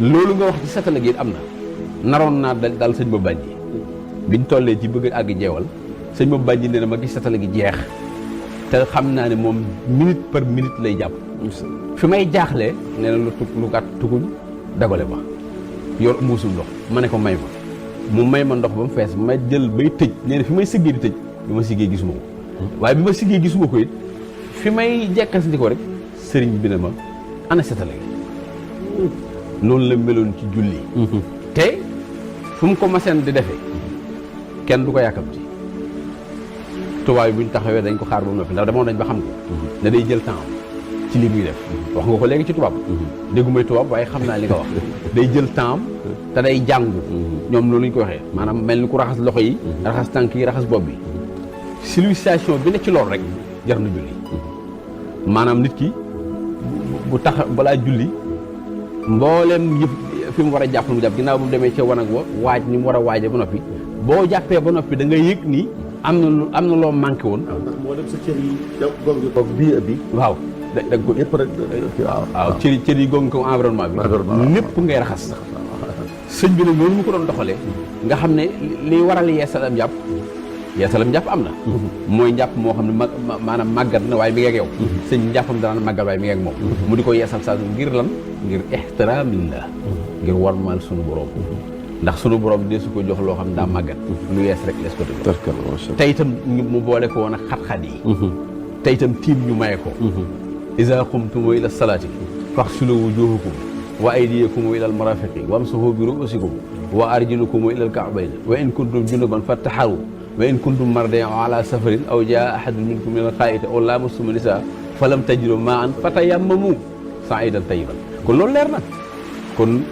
loolu nga wax ci satala gi am na naroon naa dal sëñ ma bànji biñ tollee ci bëgg àgg jeewal sëñ ma bànji nee na ma gis satala gi jeex te xam naa ne moom minute par minute lay jàpp fi may jaaxlee nee na lu gàtt tukuñ dagale ba yor mbuusum ndox ma ne ko may ma mu may ma ndox ba mu fees ma jël bay tëj nee na fi may siggee di tëj bi ma siggee gisuma ko waaye bi ma siggee gisuma ko it fi may jekkasndi ko rek sëriñ bi ne ma ana satala gi noonu la meloon ci julli te fu mu ko maseen di defee kenn du ko yàkkamti tubaab yi buñ taxawee dañ ko xaar ba mu noppi ndax demoon nañ ba xam ko ne day jël temps ci li muy def wax nga ko léegi ci tubaab déggu may tubaab waaye xam naa li nga wax day jël temps te day jàngu ñoom noonu lañ ko waxee maanaam mel ni ku raxas loxo yi raxas tànk yi raxas bopp bi civilisation bi ne ci loolu rek jar na julli maanaam nit ki bu tax balaa julli mbooleem yëpp fi mu war a jàpp mu jàpp ginnaaw bu mu demee ca wanag wa waaj ni mu war a waaje ba noppi boo jàppee ba noppi da nga yëg ni am na loo manqué woon ndax moo dem sa cër yi gongi ko bii bi waaw da nga ko yëpp rek waaw cër yi gongi ko environnement bi lépp ngay raxas sëñ bi nag noonu mu ko doon doxalee nga xam ne liy waral yeesalam njàpp am na mooy njàpp moo xam ne maanaam màggat na waaye mi ngi ak yow sëñ njàppam dana màggat waaye mi ngi ak moom mu di ko yeesal saa ngir lan ngir ixtiraamillah ngir warmaal sunu borom ndax sunu borom dee su ko jox loo xam ne daa màggat lu yees rek lees ko tëgg te itam mu boole ko woon ak xat-xat yi te itam tiim ñu maye ko iza qumtum ila salaati faghsilu wujuhakum wa aydiyakum ila al-marafiqi wamsahu bi ru'usikum wa arjulakum ila al-ka'bayni wa in kuntum junuban fattaharu wa in kuntum mardan aw ala safarin aw jaa ahadun minkum min al-gha'iti aw lamastum nisaa falam tajidu maa'an fatayammamu sa'idan tayyiban kon loolu leer na kon